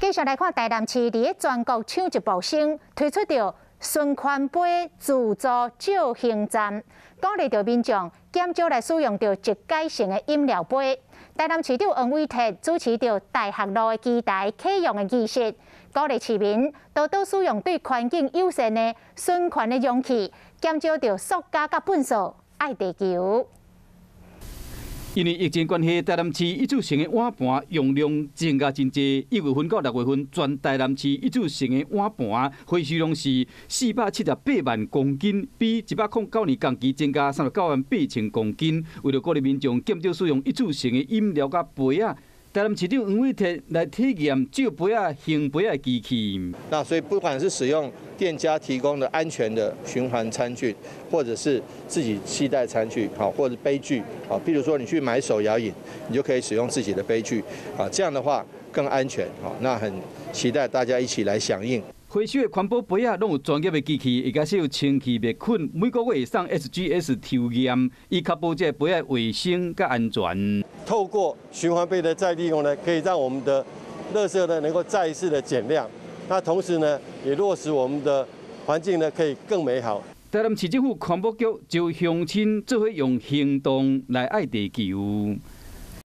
繼續來看台南市佇咧全國搶一步先推出著循環杯自助借還站，鼓勵著民眾減少來使用著一改性的飲料杯。台南市長黃偉哲主持著大學路的基台啟用的儀式，鼓勵市民多多使用對環境友善的循環的容器，減少著塑膠佮糞掃愛地球。因為疫情關係，台南市一次性的碗盤用量增加真濟。1月份到6月份，全台南市一次性的碗盤回收量是478萬公斤，比109年同期增加39萬8千公斤。為了鼓勵民眾減少使用一次性的飲料佮杯仔，台南市長黃偉哲來體驗借杯仔、還杯仔的機器。那所以不管是使用店家提供的安全的循環餐具，或者是自己攜帶餐具，好，或者杯具，好，譬如說你去買手搖飲，你就可以使用自己的杯具，啊，這樣的話更安全，好，那很期待大家一起來響應。回收的環保杯仔攏有專業的機器，會共使用清氣滅菌，每個月會送 SGS 抽驗，以確保這個杯仔衛生佮安全。透過循環杯的再利用呢，可以讓我們的垃圾呢能夠再一次的減量。那同時呢，也落實我們的環境呢可以更美好。台南市政府環保局就鄉親做伙用行動來愛地球。